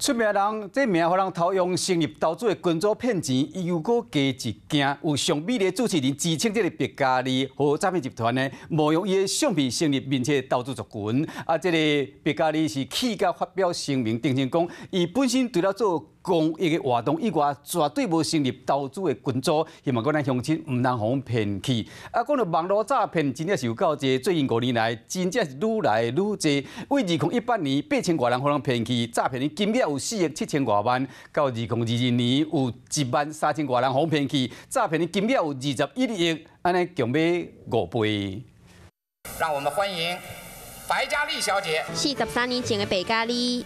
出名人，這名予人偷用成立投資的群組騙錢，伊又閣加一件，有上美麗主持人自稱這个白嘉莉，予詐騙集團呢冒用伊的相片成立面冊投資族群。啊，這个白嘉莉是氣甲發表聲明，澄清講，伊本身除了做公益的活動以外，絕對無成立投資的群組，希望講咱鄉親毋通予騙去。啊，講到網路詐騙，真正是有夠濟，最近5年來，真正是愈來愈濟。為2018年8000外人予人騙去，詐騙的金額有4億7000外萬；到2022年有1萬3000外人予騙去，詐騙的金額有21億，按呢強欲5倍。讓我們歡迎白嘉莉小姐。43年前的白嘉莉。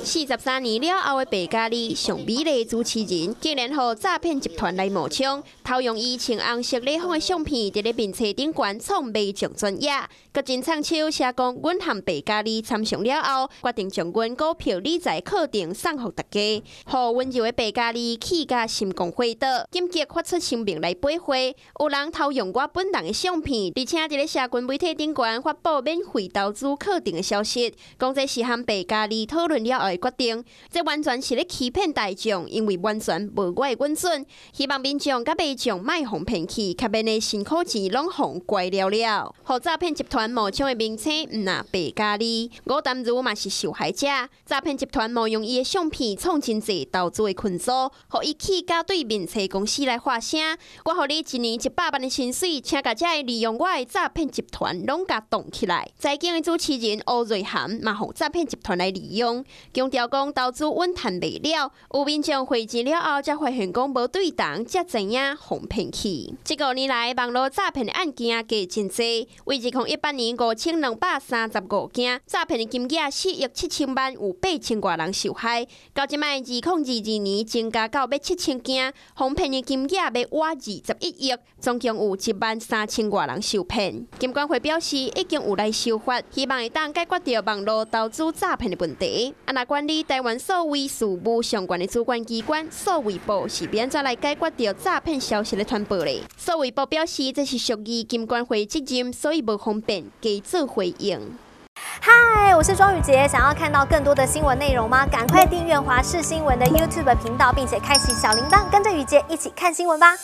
43年了後的白嘉莉，上美麗主持人，竟然予詐騙集團來冒充，偷用伊穿紅色禮服的相片，佇咧面冊頂懸創賣獎專頁，閣真藏手寫講，阮和白嘉莉參詳了後，決定將阮股票理財課程送予大家。予溫柔的白嘉莉氣甲心肝火倒，緊急發出聲明來駁回，有人偷用我本人的相片，而且佇咧社群媒體頂懸發布免費投資課程的消息，講這是和白嘉莉討論了後的決定，這完全是咧欺騙大眾，因為完全無我的允准。希望民眾佮民眾莫予騙去，較免的辛苦錢攏予拐了了。予詐騙集團冒充的名稱毋但白嘉莉，吳淡如嘛是受害者。詐騙集團冒用伊的相片創真濟投資的群組，予伊氣甲對面冊公司來發聲。我予你一年100萬的薪水，請共這个利用我的詐騙集團攏共擋起來。財經的主持人歐瑞涵嘛，予詐騙集團來利用，強調講投資穩賺袂了，有民眾匯錢了後，才發現講無對動，才知影予騙去。這5年來，網路詐騙的案件加真濟，為2018年5235件，詐騙的金額4億7000萬，有8000外人受害。到這擺2022年增加到欲7000件，予騙的金額欲倚21億，總共有1萬3000外人受騙。金管會表示已經有來修法，希望會當解決著網路投資詐騙的問題。啊，若管理台灣數位事務相關的主管機關數位部是欲按怎來解決著詐騙消息的傳播咧？數位部表示，這是屬於金管會責任，所以無方便加做回應。嗨，我是莊宇傑，想要看到更多的新聞內容嗎？趕快訂閱華視新聞的 YouTube 頻道，並且開啟小鈴鐺，跟着宇傑一起看新聞吧。